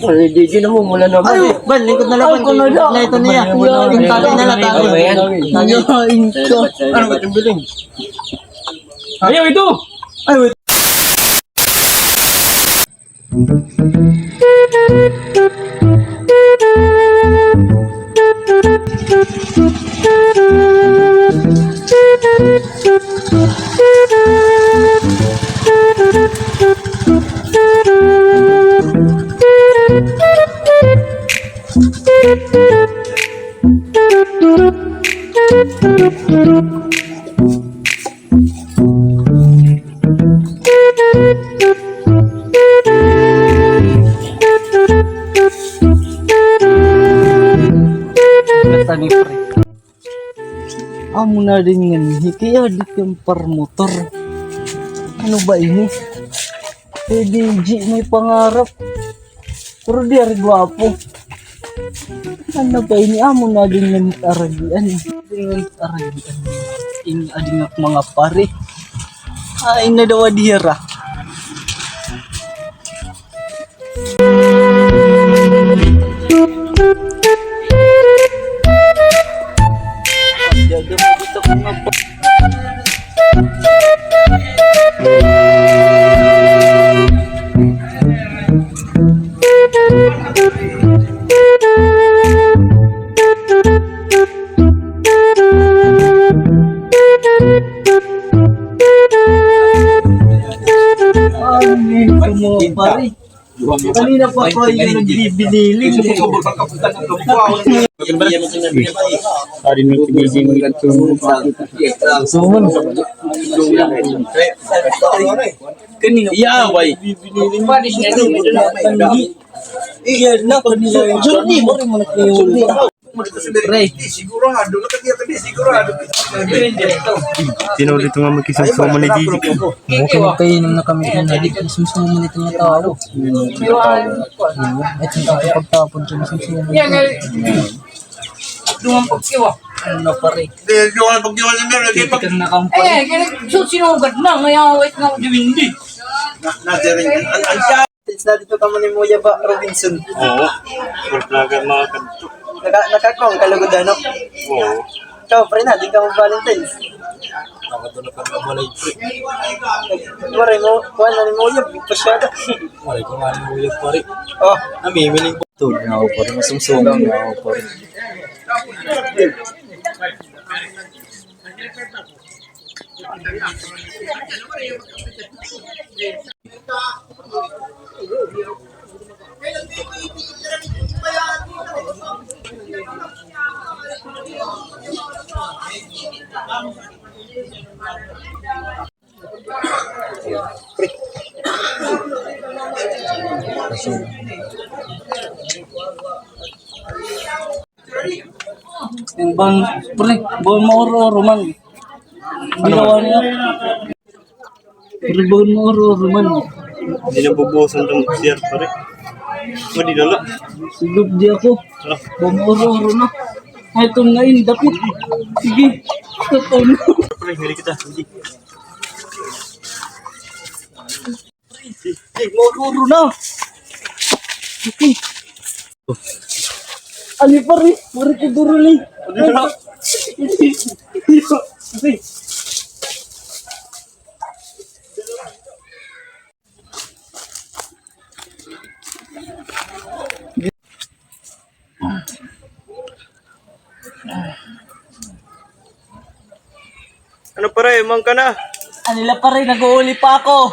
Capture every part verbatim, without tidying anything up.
Ay, di, di na mo, mula na ba? Ay, ban, lingkod na lang, ban. Ay, ko na lang. Na ito niya. Ay, wala. Yung tali na lang, tali. Ay, ayan. Tali. Ay, ito. Ano ba itong biling? Ayaw ito! Ay, wait. Amo na din nganhi, kay adi it imo parmotor. Ano ba ini? Kay D J may pangarap. Pero di ari gwapo. Ano ba ini? Amo na din nganhi it aragian. Din nganhi it aragian. Ini adi nga mga pare. Ay, na daw dira. Ay, mga pare. Kanina pa pa yung nagbibinili. Ari na si D J mag-, suman. Kanina pa. Iya, way. Iya, na, kanina. Journey, mo rin mo nagtiwala. Pre. Sigurado, nakatiya ka di, sigurado. Tinuod ito nga magkisumsuman ni Gigi. Okay, magkainom na kami kung nalik. Sumsuman ito nga tao. Ito, ito pagtapon siya, sumsuman. Yan, eh. Duman pagkiwa. Ano na, pare? Hindi, yung ano, pagkiwa niya, meron, hindi pag- Titikan na kang pare. Eh, kaya, so, sinugad na, ngayon, wait na, diwindi. Na, na, siya rin. An-, an-, siya. Since nandito kamo ni Muya ba, Robinson? Oo. Wala talaga mga kadto. Naka-, nakakuha ka lugod, ano? Oo. Ikaw, pre, na, di ka mag-Valentine's. Nakadto na pa nga balay, pre. Waray mo, kuha na ni Muya, pasyada. Waray ko nga ni Muya, pare. Oh. Namimiling po. Tulog na ako, pare. Masumsuman na ako, pare. Ban, pre, ban mauro-uro man. Ano? Ginawa niya. Pre, ban mauro-uro man. Hindi na bubuhusan itong C R, pare. Madi na la. Sigod di ako. Tara. Ban mauro-uro na. Ay, ito na yun, dapit. Sige. Ito na. Pre, hindi kita. Sige. Ay, mauro-uro na. Okay. Ano, pare? Pare, kuduruli. Ano na? Okay. Ano, pare, man ka na? Ano la, pare, nag-uuli pa ako.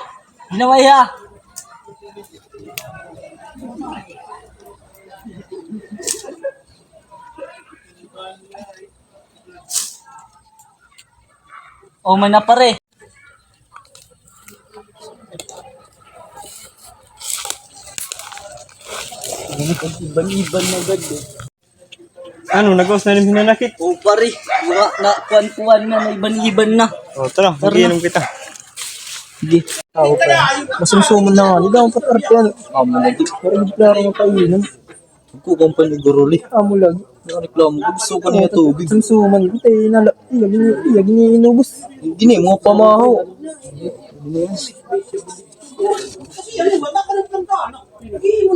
Ginaway ha. O, man na, pare. Iban-iban na gad, eh. Ano, nagawas na rin hinanakit? O, pare, mga na, kuwan-kuwan na, may iban-iban na. O, tara, tara na. Mag-iinom kita. Sige. Ako pa. Masumsuman na nga. Hindi ako pat-arte, ano. Amo na, di. Pero hindi pala ako mapainom. Ako, kuwan pa ni Guruli. Amo lagi. Nakareklamo ko, gusto ko niya tubig. Sumsuman ko, tay, nala-, iya, gini-, iya, gini-, inubos. Gini, mga pamahaw. Gini.